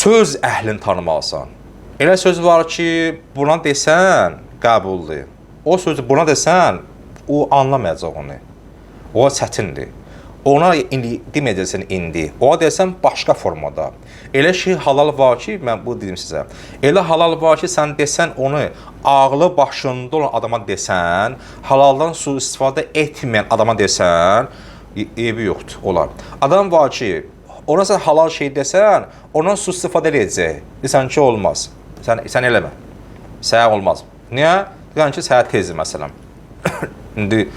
Söz əhlini tanımalısan. Elə söz var ki, buna desən qəbuldur. O sözü buna desən, o anlamayacaq onu. O çətindir. Ona indi deməyəcəksən indi. Ona desən başqa formada. Elə şey halal var ki, mən bu dedim sizə. Elə halal var ki, sən desən onu ağlı başında olan adama desən, halaldan sui-istifadə etməyən adama desən, eybi yoxdur, olar. Adam var ki, ona sən halal şey desən, ondan sui-istifadə edəcək. Desən ki, olmaz. Sən eləmə. Sənə olmaz. Niyə? Deyən ki, sənə tezdir məsələn. İndi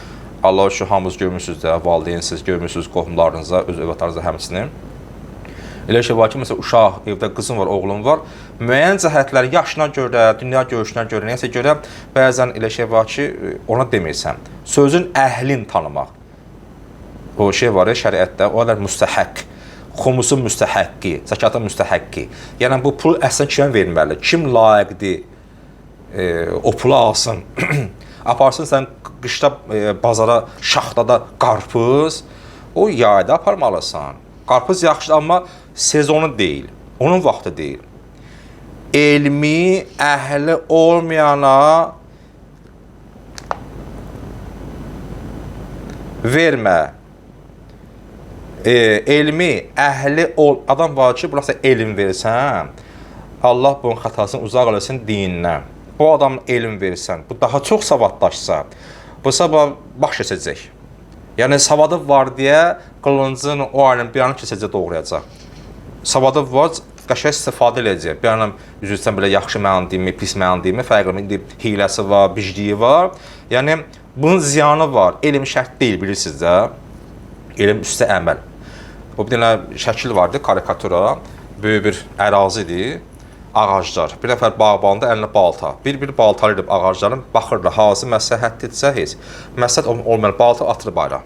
Allah şükür hamınız görmüsünüz də, valideynsiz görmüsünüz qohumlarınıza, öz övladlarınıza həmçinin. Elə şey var ki, məsələn uşaq, evdə qızım var, oğlum var. Müəyyən cəhətlər yaşına görə, dünya görüşünə görə, nəyəsə görə bəzən elə şey var ki, ona demirsən. Sözün əhlini tanımaq. O şey var ya şəriətdə, o qədər müstəhəq. Xumusun müstəhəqqi, zəkatın müstəhəqqi. Yəni bu pul əslində kimə verilməli? Kim layiqdir o pulu alsın? Aparsın sən qışda bazara şaxtada qarpız, o yayda aparmalısan. Qarpız yaxşıdır, amma sezonu deyil, onun vaxtı deyil. Elmi əhli olmayana vermə. Elmi əhli ol adam var ki, buna sən elm versən, Allah bunun xətasını uzaq eləsin dinindən. Bu adamın elm versən, bu daha çox savadlaşsa, bu sabah baş keçəcək. Yəni savadı var deyə qılıncın o ayının bir anı keçəcək, doğrayacaq. Savadı var, qəşəng istifadə eləyəcək. Bir anı üzr istəyirəm belə yaxşı məna deyimi, pis məna deyimi, fərq eləmir. İndi hiləsi var, bicliyi var. Yəni bunun ziyanı var. Elm şərt deyil, bilirsiniz də. Elm üstə əməl. O bir dənə şəkil vardı, karikatura. Böyük bir ərazi idi. Ağaclar. Bir nəfər bağbanında əlinə balta. Bir-bir baltalayıb ağacların, baxırdı hansı məsləhətdirsə heç. Məsləhət olmayan balta atır bayıra.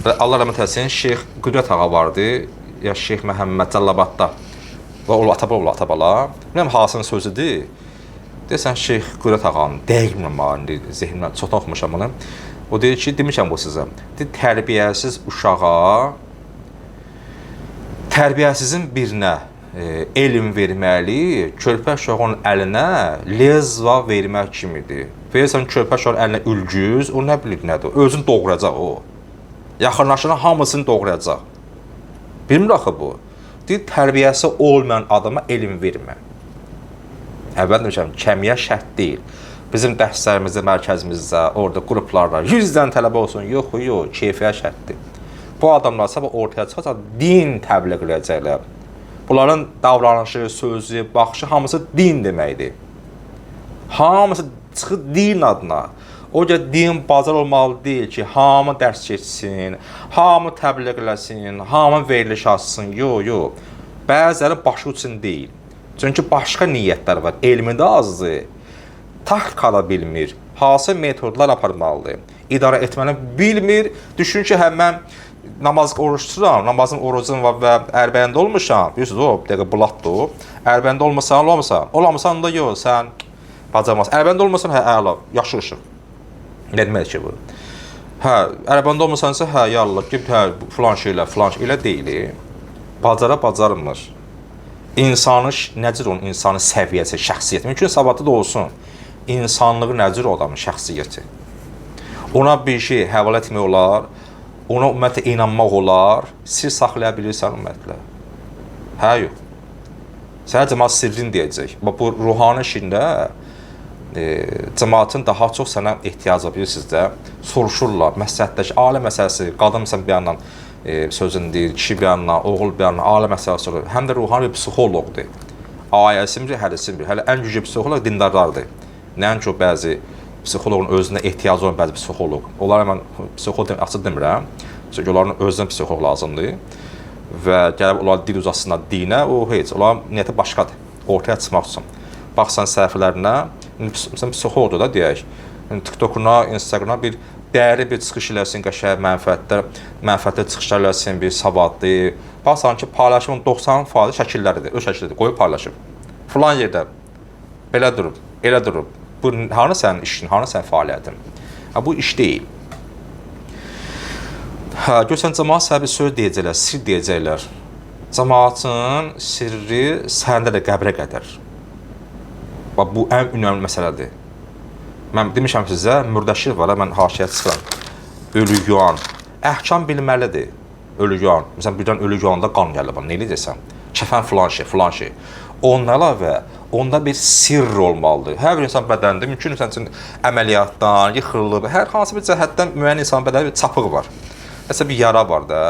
Və Allah rəhmət eləsin, Şeyx Qüdrət ağa vardı, ya Şeyx Məhəmməd Cəllabadda. Və o Atabala, Atabala. Bilmirəm hansının sözüdür. Deyəsən Şeyx Qüdrət ağanın, dəqiq bilmirəm, indi zehnimdən çoxdan oxumuşam bunu. O deyir ki, demişəm bu sizə. Deyir, tərbiyəsiz uşağa, tərbiyəsizin birinə elm verməli, körpə uşağın əlinə lezva vermək kimidir. Verirsən körpə uşağın əlinə ülgüz, o nə bilir nədir? Özünü doğrayacaq o. Yaxınlaşana hamısını doğrayacaq. Bilmir axı bu. Deyir, tərbiyəsi olmayan adama elm vermə. Əvvəl demişəm, kəmiyyət şərt deyil. Bizim dərslərimizdə, mərkəzimizdə, orada qruplarda 100 dənə tələbə olsun, yox, yox, keyfiyyət şərtdir. Bu adamlar sabah ortaya çıxacaq, din təbliğ edəcəklər. Bunların davranışı, sözü, baxışı hamısı din deməkdir. Hamısı çıxır din adına. O cür din bazar olmalı deyil ki, hamı dərs keçsin, hamı təbliğ eləsin, hamı veriliş alsın. Yox, yox. Bəziləri başı üçün deyil. Çünki başqa niyyətlər var. Elmi də azdır. Taktika da bilmir. Hansı metodlar aparmalıdır. İdarə etməni bilmir. Düşün ki, hə mən namaz oruç tuturam, namazın orucum var və Ərbəndə olmuşam. Bilirsiniz, o bir dəqiqə bulatdır. Ərbəndə olmasan, olmasan. Olmasan da yox, sən bacarmazsan. Ərbəndə olmasan, hə, əla, yaxşı işıq. Nə demək ki bu? Hə, Ərbəndə olmasansa, hə, ya Allah, ki, hə, filan şeylə, filan şey elə deyil. Bacara bacarmır. İnsanı, nə cür onun insanın səviyyəsi, şəxsiyyəti. Mümkün savadlı da olsun. İnsanlığı nə cür o adamın şəxsiyyəti. Ona bir şey həvalə etmək olar. Ona ümumiyyətlə inanmaq olar, sir saxlaya bilirsən ümumiyyətlə. Hə, yox. Sənə cəmaat sirrini deyəcək. Bax, bu ruhani işində cəmaatın daha çox sənə ehtiyacı var, bilirsiniz də. Soruşurlar, məsləhətləş, ailə məsələsi, qadın sən bir yandan sözünü deyir, kişi bir yandan, oğul bir yandan, ailə məsələsi sorur. Həm də ruhani bir psixoloqdur. Ailəsi bir, hərisi bir. Hələ ən güclü psixoloq dindarlardır. Nəinki o bəzi psixoloqun özünə ehtiyacı olan bəzi psixoloq. Onlara mən psixoloq açıq demirəm. Çünki onların özünə psixoloq lazımdır. Və gəlib onlar dil uzatsınlar dinə, o heç. Onların niyyəti başqadır. Ortaya çıxmaq üçün. Baxsan səhifələrinə, məsələn psixoloqdur da deyək. TikTokuna, Instagrama bir dəyərli bir çıxış eləsin, qəşəng mənfəətli çıxışlar eləsin, bir savadlı. Baxsan ki, paylaşımın 90% şəkilləridir, öz şəkilləridir, qoyub paylaşıb. Filan yerdə belə durub, elə durub. Bu hanı sənin işin, hanı sənin fəaliyyətin? Ha, bu iş deyil. Hə, görsən cəmaat sənə bir söz deyəcəklər, sir deyəcəklər. Cəmaatın sirri səndə də qəbrə qədər. Bax bu ən önəmli məsələdir. Mən demişəm sizə, mürdəşir var, mən haşiyə çıxıram. Ölü yuan. Əhkam bilməlidir. Ölü yuan. Məsələn, birdən ölü yuanda qan gəlir bana. Nə edəcəksən? Kəfən filan şey, filan şey. Ondan əlavə onda bir sirr olmalıdır. Hər bir insan bədənində mümkün insan üçün əməliyyatdan, yıxılıb, hər hansı bir cəhətdən müəyyən insan bədənində bir çapıq var. Məsələn, bir yara var da,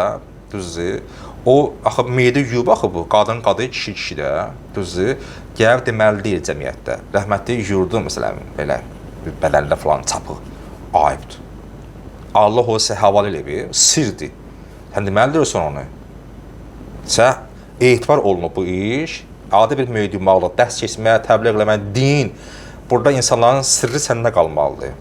düzdür? O axı meyidi yuyub axı bu qadın qadın, kişi kişi də, düzdür? Gəlib deməli deyil cəmiyyətdə. Rəhmətli yurdu məsələn belə bir bədənində falan çapıq ayıbdır. Allah o sizə həvalə eləyib, sirdir. Sən deməli deyirsən onu. Sən etibar olunub bu iş. Adi bir meyidi yumaqla, dərs keçməyə, təbliğ eləmək, din. Burada insanların sirri səndə qalmalıdır.